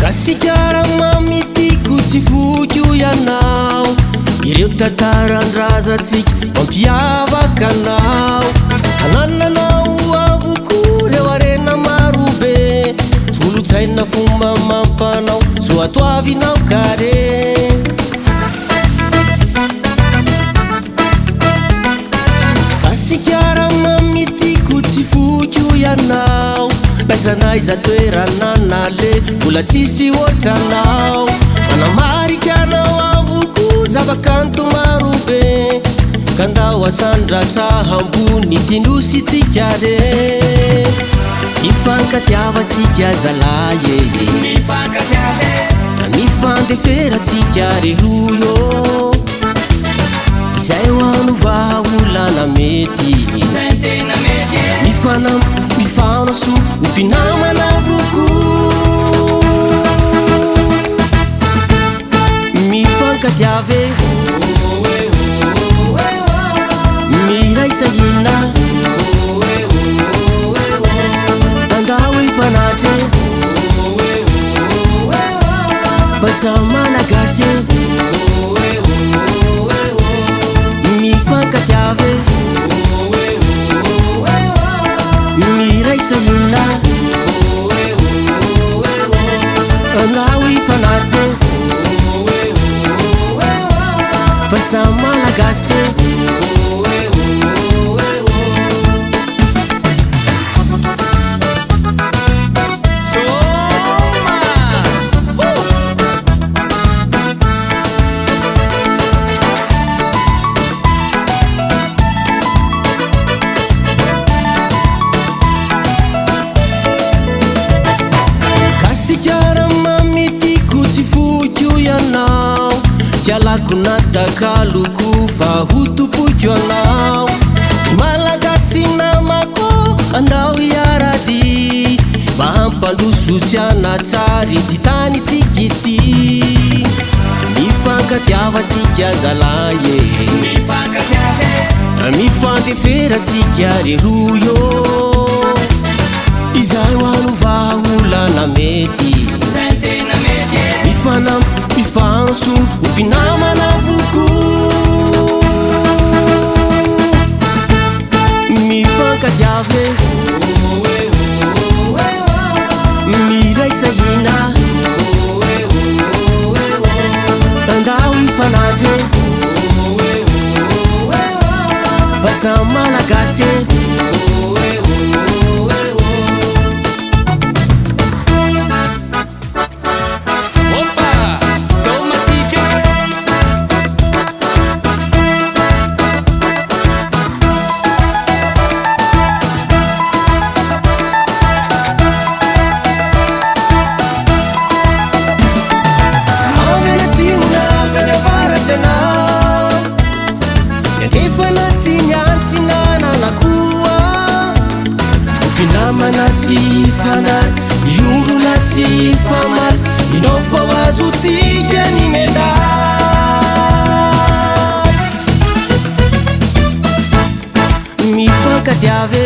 Gasikara mamy tiako tsy foiko ianao. Ireo tantaran-drazantsika mampiavaka anao. Anananao avokoa ireo harena marobe. Solontsaina fomba amam-panao, soatoavinao kare. Gasikara mamy tiako tsy foiko ianao. N'aiza n'aiza toerana naleha, mbola tsisy ohatranao. Manamarika anao avokoa zava-kanto marobe. Ka ndao asandratra ambony ity nosy tsika re. Mifankatiavantsika zalahy e. Mifankatiava e. Mifandeferatsika re roy ô. Izay ho ano vahaolana mety. Izay no tena mety e. Mifanampy, mifanasoa, ho mpinamana avokoa. Mifankatiava e. Miraisa hina. Andao hifanaja e. Fa samy Malagasy e. Mifankatiava e. Miraisa hina. Andao hifanaja e. Fa samy Malagasy e. Soma! Gasikara mamy tiako tsy foiko ianao. Tsy alako na takaloko fa ho tompoiko anao. Ny Malagasy namako andao hiara-dia. Mba hampandroso sy hanatsara ity tanitsika ity. Mifankatiavantsika zalahy e. Mifankatiava e. Mifandeferatsika re roy ô. Izay ho ano vahaolana mety. Izay no tena mety e. Mifanampy, mifanasoa, ho mpinamana avokoa. Mifankatiava e. Miraisa hina. Andao hifanaja e. Fa samy Malagasy e. Opa! Soma tsika e. Avy any atsimo na avy any avaratra anao. Ny andrefana sy ny antsinanana koa. Mpinamana tsy hifanary, miombona tsy hifamaly. Inao fa ho azontsika ny medaly. Mifankatiava e.